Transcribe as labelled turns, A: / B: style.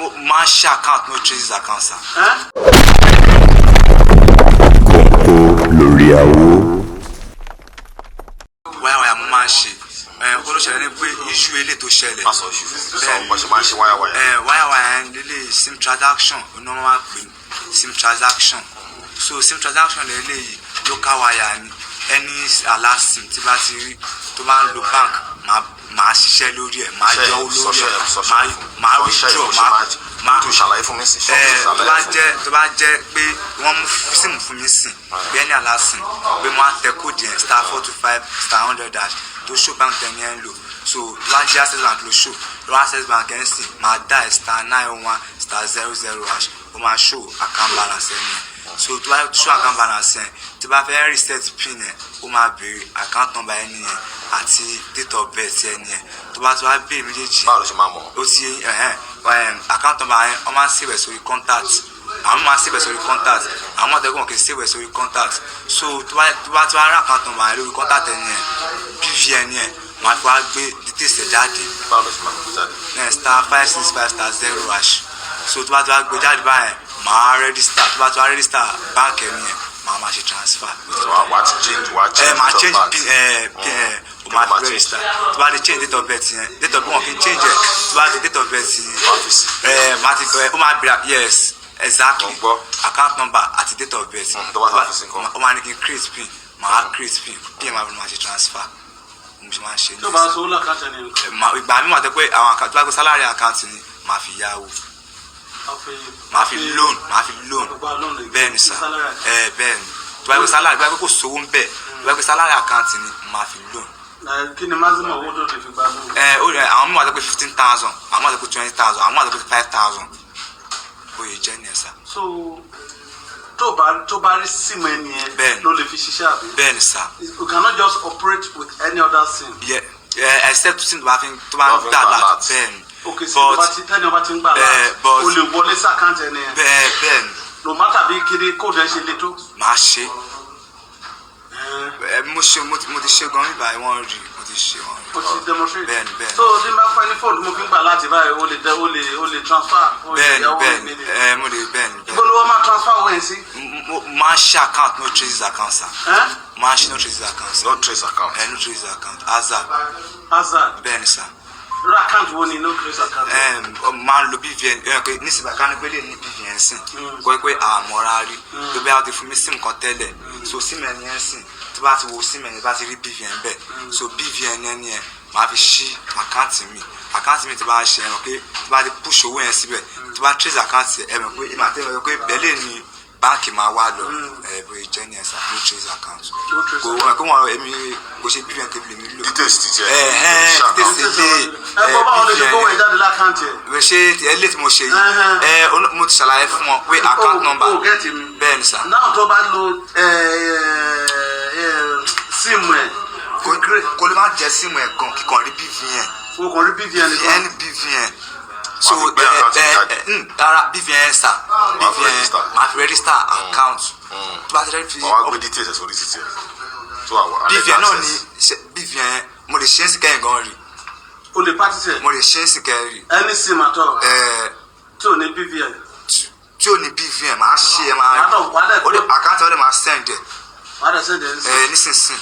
A: Mo máa ń ṣe account, no traces account, sir.
B: Ẹ́.
C: Kóńkó lórí àwo.
A: Wáyàwáyà mo máa ń ṣe. Ẹ kó ló ṣẹlẹ̀ ní pé issue eléyìí tó ṣẹlẹ̀.
D: Má sọ issue fún mi, sọ bó ṣe máa ń ṣe wáyàwáyà.
A: Ẹ wáyàwáyà yẹn lélẹ̀, sim transaction oní wọn máa ń pè sim transaction. So sim transaction lélẹ̀, local wire ni. Any alert sim tí bá ti rí tó bá ń lo bank, máa ṣiṣẹ́ lórí ẹ̀, máa yọ owó lórí ẹ̀, máa withdraw, máa
D: tó ṣàlàyé fún mi sí.
A: Ẹ tó bá jẹ́ pé wọ́n mú sim fún mi sìn pé ẹni alert sim pé mo á tẹ code yẹn, *425*100#, tó show bank tẹ̀ ní ẹ̀ ń lò. So tó bá jẹ́ Access Bank ló show, tó bá Access Bank ẹ̀ ń sìn, máa dá ẹ̀ *901*00#, ó máa show account balance ẹ̀ nìyẹn. So tó bá show account balance ẹ̀, tó bá fẹ́ reset pin ẹ̀, ó máa béèrè account number ẹ̀ nìyẹn àti date of birth ẹ̀ nìyẹn. Tó bá tó wá béèrè méjèèjì,
D: Báwo ló ṣe máa mọ̀?
A: Ó ti ẹ̀hẹ́n, account number yẹn, wọ́n máa ń save ẹ̀ sórí contact. Àwọn máa ń save ẹ̀ sórí contact, àwọn máa tẹ́gbọ̀n kì í save ẹ̀ sórí contact. So tó bá rà account number yẹn lórí contact ẹ̀ nìyẹn, BVN yẹn, wọ́n á fi wá gbé details ẹ̀ jáde.
D: Báwo ló ṣe máa gbé jáde?
A: Ẹ̀ *565*0#. So tó bá gbé jáde báyẹn, màá register. Tó bá register bank ẹ̀ nìyẹn, màá máa ṣe transfer.
D: Wà á ti change, wà á
A: Ẹ
D: change
A: máa
D: date of
A: change
D: birth.
A: Pin ẹ pin ẹ o máa fi register. Tó bá di change date of birth yẹn, date of birth wọn kì í change ẹ. Tó bá di date of birth yẹn,
D: Wà á fi sí.
A: Ẹ máa ti ẹ ó máa bẹ̀rẹ̀, yes, exactly.
D: Mo gbọ́.
A: Account number àti date of birth.
D: Tó bá ti fi sí nǹkan.
A: Ó máa ní kí n create pin, màá create pin, pin máa fi máa ṣe transfer. Mo ṣe máa ń ṣe
B: Tó bá sọ ó l'account ẹni nǹkan.
A: Ìgbà mi wà tó pé àwọn account tó bá gbé salary account ni, màá fi yáwó, màá fi loan, màá fi loan.
B: Gba loan lè
A: Bẹ́ẹ̀ ni sà.
B: salary account.
A: Ẹ bẹ́ẹ̀ ni, tó bá gbé salary, tó bá gbé kò sówó ń bẹ̀, tó bá gbé salary account ni, màá fi loan.
B: Ẹ, kí ni maximum owó tó lè fi gba loan?
A: Ẹ ó rẹ, àwọn míì wà tó pé 15,000, àwọn míì wà tó pé 20,000, àwọn míì wà tó pé 5,000. Bóyá jẹ́ ní ẹ̀ sà.
B: So tó bá rí sim ẹni yẹn
A: Bẹ́ẹ̀ni.
B: ló lè fi ṣiṣẹ́, àbí?
A: Bẹ́ẹ̀ ni sà.
B: You cannot just operate with any other sim?
A: Yeah, except sim tó bá fi tó bá
D: Tó
A: ń
D: bá fi ń
A: gbà
D: gbà
A: láti
D: alert.
A: Bẹ́ẹ̀ ni.
B: Ok, sí tó bá ti tẹ́ni ọba ti ń gbà láti o lè wọlé sí account ẹni yẹn.
A: Bẹ́ẹ̀ ni.
B: No matter bí kiri code ẹ ṣe le tó.
A: Màá ṣe ẹ, mo ṣe, mo ti ṣe gan nígbà yẹn, wọ́n rí mo ti ṣe, wọ́n rí.
B: O ti demonstrate.
A: Bẹ́ẹ̀ni.
B: So tí n bá fún ẹ ní fóònù tí mo fi ń gbà láti báyìí, o lè transfer, o lè
A: Bẹ́ẹ̀ ni.
B: yáwó
A: Bẹ́ẹ̀ ni.
B: mi ni.
A: Ẹ mo lè, bẹ́ẹ̀ ni, bẹ́ẹ̀
B: Ibo ló wọ́n máa transfer owó yẹn sí?
A: ni. Mo máa ń ṣe account, no traces account, sir.
B: Ẹ́.
A: Máa ń ṣe no traces account, sir.
D: No trace account.
A: Ẹ no traces account, aza.
B: Hazard.
A: Bẹ́ẹ̀ ni sir.
B: Irú account wo ni no trace account?
A: Máa ń lo BVN ẹ pé nísìnyí ká ní pé lè ní BVN sìn kó pé àmọ́ra rí tó bí a ti fún mi sim kan tẹ́lẹ̀. So sim ẹni yẹn sìn, tó bá ti wo sim ẹni, bá ti rí BVN bẹ́ẹ̀, so BVN ẹni yẹn máa fi ṣí account mi. Account mi tí bá ṣe, ẹ mọ̀ pé tó bá ti push owó yẹn síbẹ̀, tó bá trace account ẹ mọ̀ pé ìmọ̀ àti ẹ mọ̀ pé bẹ́ẹ̀ lè ní báǹkì máa wá lọ. Ẹ bóyá jẹ́ ní ẹ̀ sà, no trace account.
B: No trace.
A: Kò ẹ kó wọn, èmi kò ṣe BVN tèmi lèmi lò.
D: Details ti tiẹ̀.
A: Ẹ ẹ details lè.
B: Ẹ gbọ́, báwo lè ṣe kówó ẹ jáde l'account ẹ̀?
A: Ẹ ṣe ẹ lè tí mo ṣe yìí.
B: Ẹhẹ́n.
A: Ẹ mo ti ṣàlàyé fún wọn pé account number.
B: O get mi.
A: Bẹ́ẹ̀ ni sà.
B: Náà tó bá lo sim ẹ̀
A: Kò lè má jẹ́ sim ẹ̀ gan kíkan rí BVN.
B: O kàn rí BVN nìkan.
A: N BVN, so
D: Wàá fi gbé
A: ẹ
D: account
A: ẹ
D: jáde.
A: ẹ rárá, BVN sà.
D: Wàá fi
A: BVN
D: register.
A: Màá fi register account tó bá ti rẹ́ fi.
D: Wàá gbé details ẹ̀ sórí títí ẹ̀ tó àwọn
A: BVN náà ni BVN mo lè ṣe é sí kẹ́yìn gan rí.
B: O lè practice ẹ̀.
A: Mo lè ṣe é sí kẹ́yìn rí.
B: Any sim at all
A: Ẹ
B: tí ò ní BVN.
A: Tí ò ní BVN, máa ṣe ẹ máa
B: Wàá dẹ̀
A: ó lè account ó lè máa send ẹ.
B: Wàá dẹ̀ send ẹ̀ sí.
A: Ẹ nísinsìnyí.